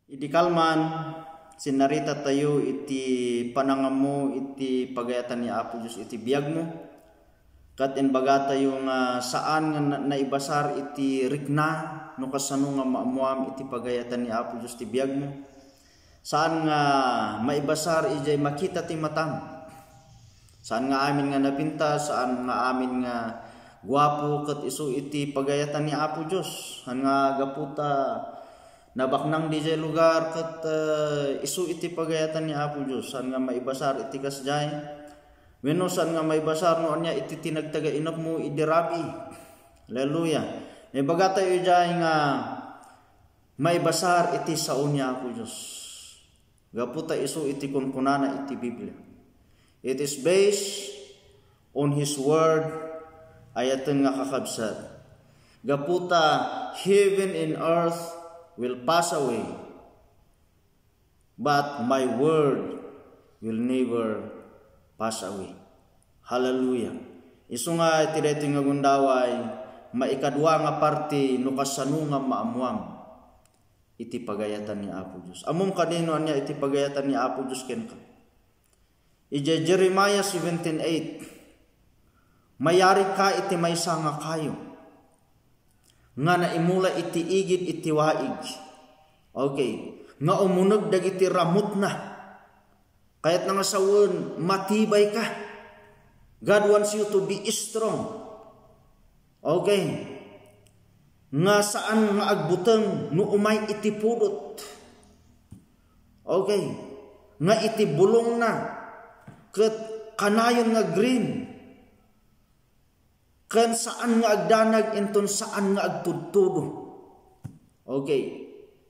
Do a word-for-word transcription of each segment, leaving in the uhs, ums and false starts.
Idi kalman, sinarita tayo iti panangammo iti pagayatan ni Apo Dios iti biagmo. Ket imbagatayo nga saan nga na-, naibasar iti rikna no kasano nga maammoam iti pagayatan ni Apo Dios ti biagmo. Saan nga maibasar idiay makita ti matam. Saan nga amin nga napintas, saan nga amin nga guapo ket isu iti pagayatan ni Apo Dios. Saan nga gapu ta nabaknang didiay lugar ket, eh, isu iti pagayatan ni Apo Dios. Saan nga maibasar iti kasdiay? Wenno saan nga maibasar no ania iti tinagtagainepmo idi rabii? Hallelujah. Naibagatayo idiay nga maibasar iti sao ni Apo Dios. Gapu ta isu iti kunkunana iti Biblia. It is based on His Word, ayaten nga kakabsat. Gapu ta heaven and earth will pass away, but my word will never pass away. Hallelujah. Isu nga iti daytoy nga gundaway, maikadua nga parte no kasano nga maammoam iti pagayatan ni Apo Dios. Ammom kadi no ania iti pagayatan ni Apo Dios kenka? Idiay Jeremiah seventeen eight, mayarigka iti maysa nga kayo nga naimula iti igid iti waig. Okay. Nga umuneg dagiti ramutna. Kayatna nga sawen, matibayka. God wants you to be strong. Okay. Nga saan nga agbuteng no umay iti pudot. Okay. Nga iti bulongna ket kanayon nga green. Ken saan nga agdanag inton saan nga agtudtudo. Okay.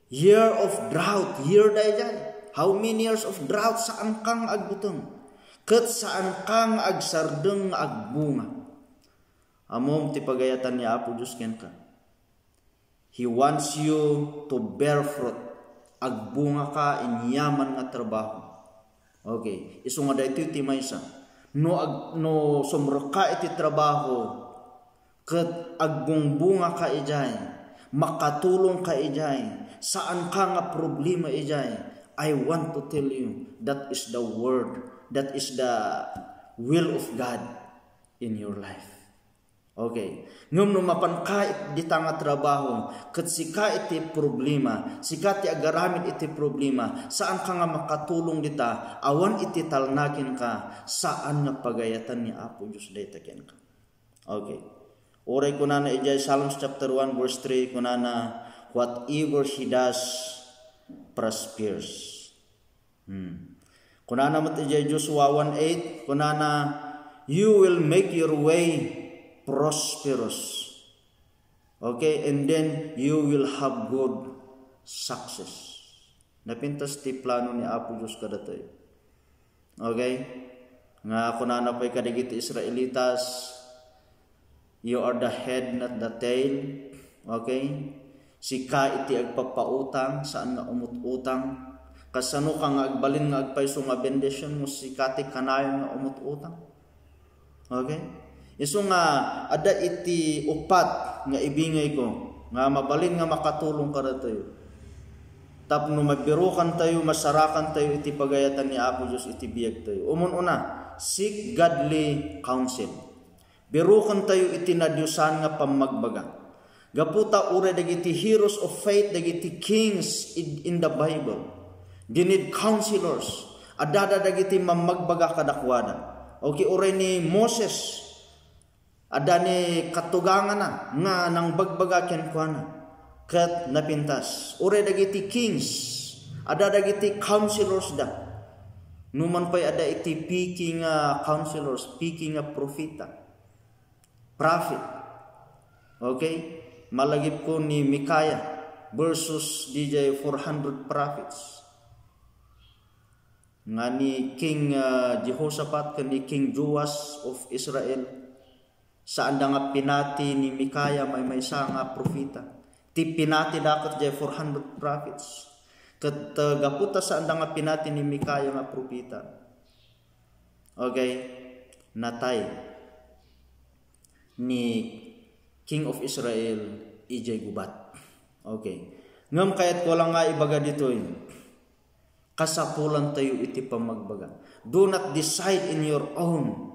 Year of drought. Year daydiay. How many years of drought? Saan ka nga agbuteng. Ket saan ka nga agsardeng nga agbunga. Ammom ti pagayatan ni Apo Dios kenka. He wants you to bear fruit. Agbunga ka in yaman nga trabaho. Okay. Isu nga daytoy ti maysa. No ag-, no sumrekka iti trabaho, ket agbungbunga ka idiay, makatulong ka idiay, saan ka nga problema idiay, I want to tell you, that is the word, that is the will of God in your life. Okay. Ngem no mapanka it-, dita nga trabaho, ket sika iti problema, sika ti agaramid iti problema, saan ka nga makatulong dita, awan iti talna kenka, saan nga pagayatan ni Apo Dios dayta kenka. Okay. Uray kunana idiay Psalms chapter one verse three, kunana, "Whatever he does prospers." Hmm. Kunana met idiay Joshua one eight, kunana, "You will make your way prosperous." Okay, and then you will have good success. Napintas ti plano ni Apo Dios kadatayo. Okay? Nga kunana pay kadagiti Israelitas, "You are the head, not the tail." Okay? Sika iti agpappautang, saan nga umut-utang. Kasano ka nga agbalin nga agpayso nga bendision no sika ti kanayon nga umut-utang? Okay? Isu nga adda iti upat nga ibingayko nga mabalin nga makatulong kadatayo. Tapno mabirukantayo, masarakantayo iti pagayatan ni Apo Dios iti biagtayo. Umun-una, seek godly counsel. Birukentayo iti nadiosan nga pammagbaga. Gapu ta uray dagiti heroes of faith, dagiti kings in, in the Bible, they need counselors. Addada dagiti mammagbaga kadakuada. Okay, uray ni Moses, adda ni katugangana nga nangbagbaga kenkuana, ket napintas. Uray dagiti kings, adda dagiti counselors da. Numan pay adda iti piki nga counselors, piki nga profeta, prophet. Okay? Malagipko ni Micaiah versus didiay four hundred prophets. Nga ni King, ah, Jehoshaphat ken ni King Joash of Israel, saanda nga pinati ni Micaiah maymaysa nga profeta. Ti pinati da ket diay four hundred prophets. Ket, ah, gapu ta saanda nga pinati ni Micaiah nga profeta, okay, natay ni King of Israel idiay gubat. Okay. Ngem kayatko lang nga ibaga ditoy, kasapulantayo iti pammagbaga. Do not decide in your own.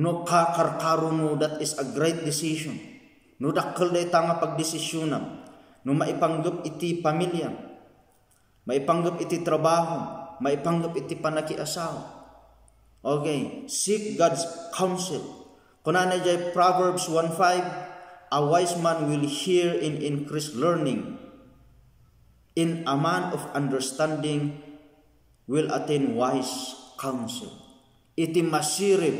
No kakarkaromo, that is a great decision. No dakkel dayta nga pagdesisyonam, no maipanggep iti pamilya, maipanggep iti trabaho, maipanggep iti panakiasawa. Okay, seek God's counsel. Kunana idiay Proverbs one five, "A wise man will hear and increase learning, and a man of understanding will attain wise counsel." Iti masirib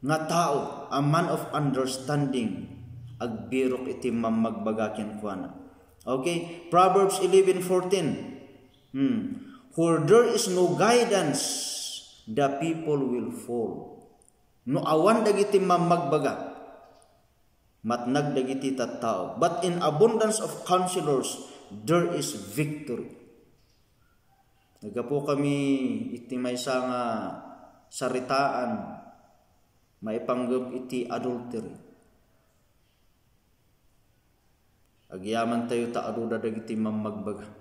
nga tao, a man of understanding, agbirok iti mammagbaga kenkuana. Okay? Proverbs eleven fourteen. Hmm. "Where there is no guidance, the people will fall." No awan dagiti mammagbaga, matnag dagiti tattao. But in abundance of counselors, there is victory. Naggapu kami iti maysa nga saritaan maipanggep iti adultery. Agyamantayo ta aduda dagiti mammagbaga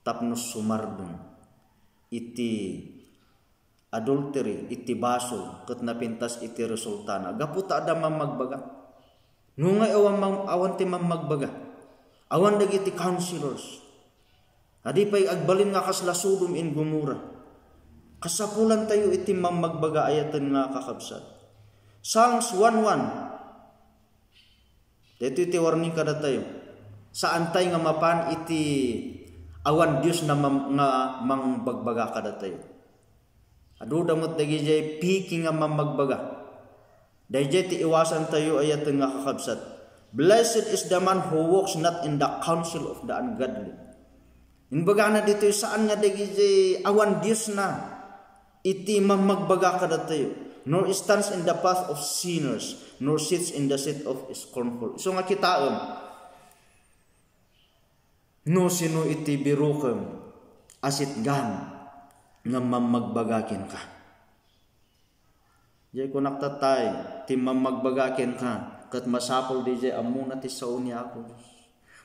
tapno sumardeng iti adultery, iti basol, ket napintas iti resultana. Gapu ta adda mammagbaga. No nga awan, mam-, awan ti mammagbaga, awan dagiti counselors, adi pay agbalin nga kasla Sodom and Gomorrah. Kasapulantayo iti mammagbaga, ayaten nga kakabsat. Psalms one one. Daytoy ti warning kadatayo. Saantay nga mapan iti awan Dios na mam-, nga mangbagbaga kadatayo. Aduda met dagidiay piki nga mammagbaga. Daydiay ti iwasantayo, ayaten nga kakabsat. "Blessed is the man who walks not in the counsel of the ungodly." Imbagana ditoy, saan nga dagiti awan Dios na iti mammagbaga kadatayo, "nor stands in the path of sinners, nor sits in the seat of scornful." Isu nga kitaem, no sino iti birokem a sitgan nga mammagbaga kenka. Jay kunak tatay, ti mammagbaga kenka, ket masapul dijay ammona ti sao ni Apo Dios.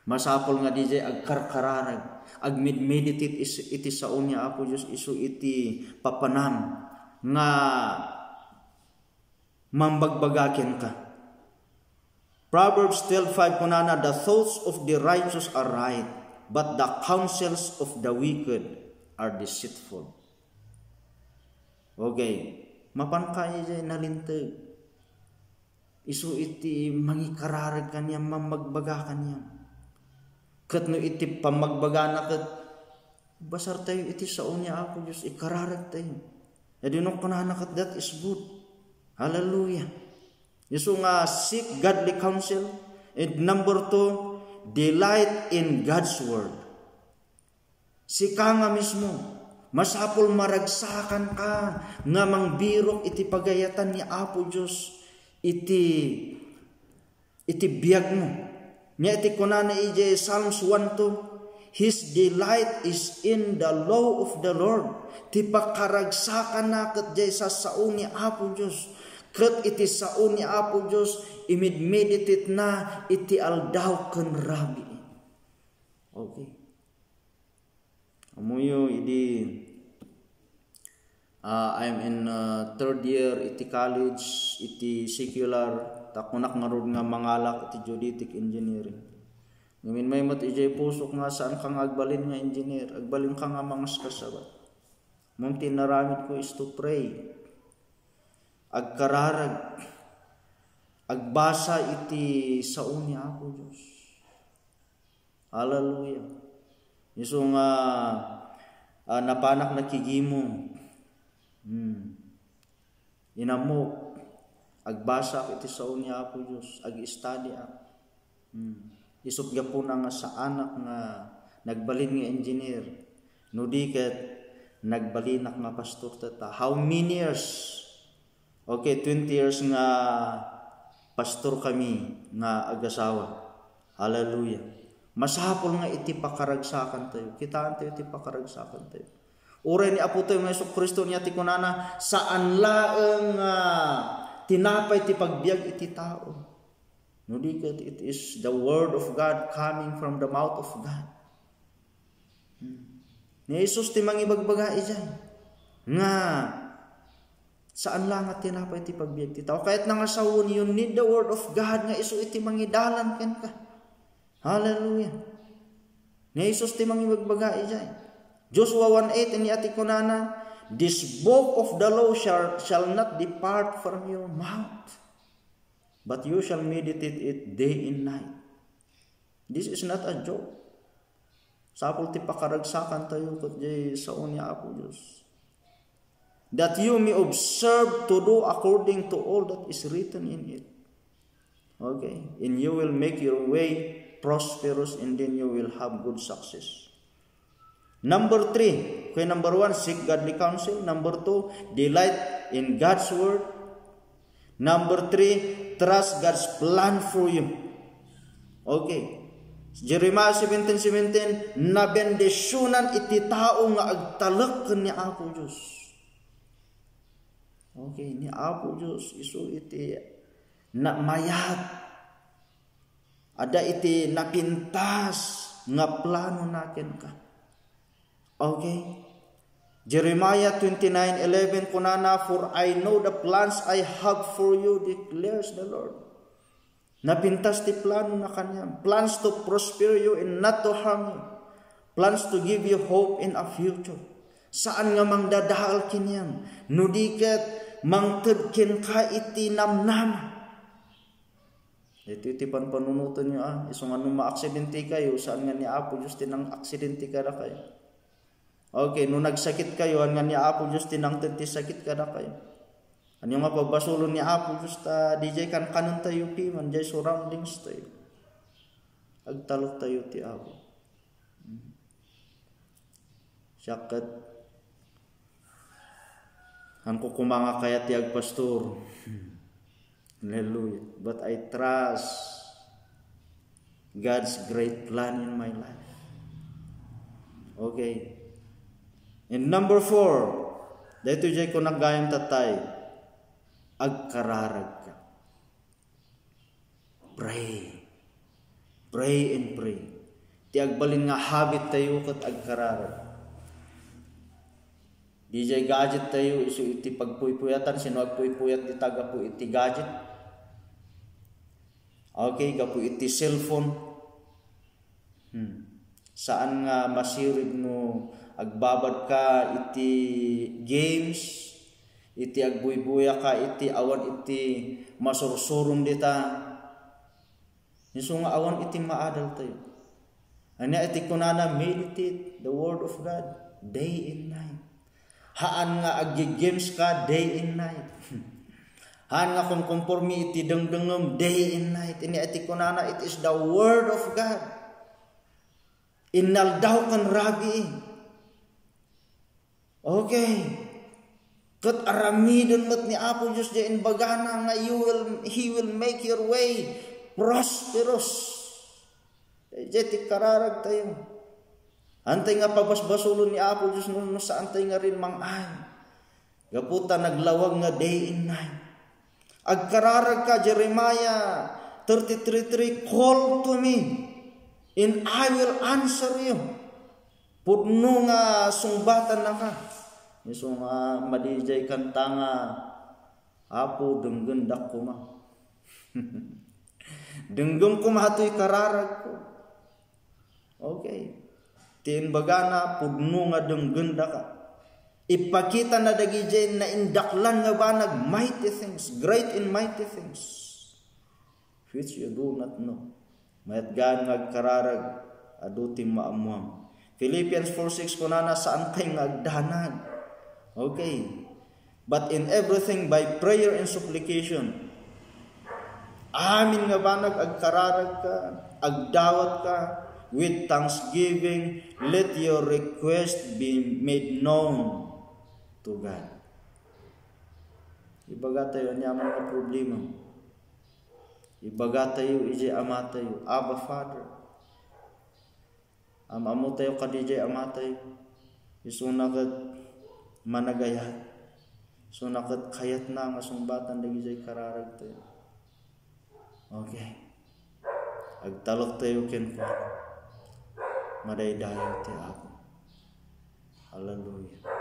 Masapul nga dijay agkarkararag, agmedmeditate is-, iti sao ni Apo Dios, isu iti papanan nga mambagbaga kenka. Proverbs twelve five kunana, "The thoughts of the righteous are right, but the counsels of the wicked are deceitful." Okay. Mapan ka iti nalinteg. Isu iti mangikararag kaniam, mammagbaga kaniam. Ket no iti pammagbagana ket basartayo iti sao ni Apo Dios, ikararagtayo. Adi no kunana ket, that is good. Hallelujah. Isu nga seek godly counsel. And number two, delight in God's word. Sika nga mismo, masapul maragsakanka nga mangbirok iti pagayatan ni Apo Dios iti, iti biagmo. Nia iti kunana idiay Psalms one two, "His delight is in the law of the Lord." Ti pakaragsakanna ket diay sassao ni Apo Dios, ket iti sao ni Apo Dios, imidmeditate na iti aldaw ken rabii. Okay. Ammoyo idi, ah, I'm in, ah, third year iti college, iti secular, ta kunak ngarud nga mangalak iti geodetic engineering. Ngem immay met idiay pusok nga saanka nga agbalin nga engineer, agbalinka nga mangaskasaba. Ngem ti inaramidko is to pray. Agkararag. Agbasa iti sao ni Apo Dios. Hallelujah. Isu nga, ah, napanak nakigimong. Hmm. Inammok, agbasak iti sao ni Apo Dios, ag-study ak. Hmm. Isut' gapuna nga saanak nga nagbalin nga engineer. No di ket, nagbalinak nga pastor tatta. How many years? Okay, twenty years nga pastor kami nga agasawa. Hallelujah. Masapul nga iti pakaragsakantayo. Kitaantayo iti pakaragsakantayo. Uray ni Apotayo nga Jesu-Cristo, nia ti kunana, "Saan laeng nga tinapay ti pagbiag iti tao." No di ket, it is the word of God coming from the mouth of God. Hmm. Ni Jesus ti mangibagbaga idiay. Nga, saan la nga tinapay ti pagbiag ti tao. Kayatna nga sawen, you need the word of God nga isu iti mangidalan kenka. Hallelujah. Ni Jesus ti mangibagbaga idiay. Joshua one eight, ania ti kunana, "This book of the law shall, shall not depart from your mouth, but you shall meditate it day and night." This is not a joke. Sapul ti pakaragsakantayo ket diay sao ni Apo Dios. "That you may observe to do according to all that is written in it." Okay? "And you will make your way prosperous, and then you will have good success." Number three, okay, number one, seek godly counsel. Number two, delight in God's word. Number three, trust God's plan for you. Okay. Jeremiah seventeen seventeen, "Nabendisionan iti tao nga agtalek ken ni Apo Dios." Okay, ni Apo Dios isu iti na-, mayat. Adda iti napintas nga plano na kenka. Okay? Jeremiah twenty-nine eleven kunana, "For I know the plans I have for you," declares the Lord. Napintas ti plano na kaniam. Plans to prosper you and not to harm you. Plans to give you hope in a future. Saan nga mangdadael kaniam. No di ket mangted kenka iti namnama. Iti, iti panpanunotenyo, ah. Isu nga no maaksidentekayo, saan nga ni Apo Dios ti nangaksidente kadakayo. Okay, no nagsakitkayo, saan nga ni Apo Dios ti nangted ti sakit kadakayo. Ania nga pagbasolon ni Apo Dios ta diay kankanentayo piman, diay surroundings tayo. Agtalektayo ti Apo. Siak ket, haanko koma nga kayat ti agpastor. Hallelujah. But I trust God's great plan in my life. Okay. And number four, daytoy diay kunak gayam tatay, agkararagka. Pray. Pray and pray. Ti agbalin nga habit tayo ket agkararag. Diay gadget tayo, isu iti pagpuypuyatan, sino agpuypuyat dita gapu iti gadget? Okay, gapu iti cellphone. Hmm. Saan nga masirib no agbabad ka iti games, iti agbuybuyaka iti awan iti masursurom dita. Isu nga awan iti maadal tayo. Ania iti kunana, meditate the word of God day and night. Haan nga aggi-games ka day and night. Haan nga kumkumpormi iti dengdengem day and night. Ania iti kunana, it is the word of God. Inaldaw ken rabii. Okay. Ket aramiden met ni Apo Dios diay imbagana nga you will, He will make your way prosperous. Diay ti kararag tayo. Antay nga pabasbasolon ni Apo Dios no, no saantay nga rin mang-ay. Gapu ta naglawag nga day and night. Agkararag ka, Jeremiah thirty-three three, "Call to me, and I will answer you." Pudno nga sungbatan na ka. Isu nga madidiay kanta nga, "Apo, denggendak koma." Denggem koma toy kararagko. Okay. Ti imbagana, pudno nga denggendaka. Ipakita na dagidiay naindaklan nga banag, mighty things, great and mighty things, which you do not know. Mayat gayam nga agkararag, adu ti maammuam. Philippians four six kunana, saan kay nga agdanag. Okay. But in everything by prayer and supplication. Amin nga banag agkararag ka, agdawat ka, with thanksgiving, let your request be made known to God. Ibaga tayo, ania man nga problema. Ibaga tayo, idiay Ama tayo, Abba Father. Am-ammo tayo kadidiay Ama tayo. Isuna ket managayat. Isuna ket kayatna nga sungbatan dagidiay kararag tayo. Okay. Agtalektayo kenkuana. Madaydayaw ti Apo. Hallelujah.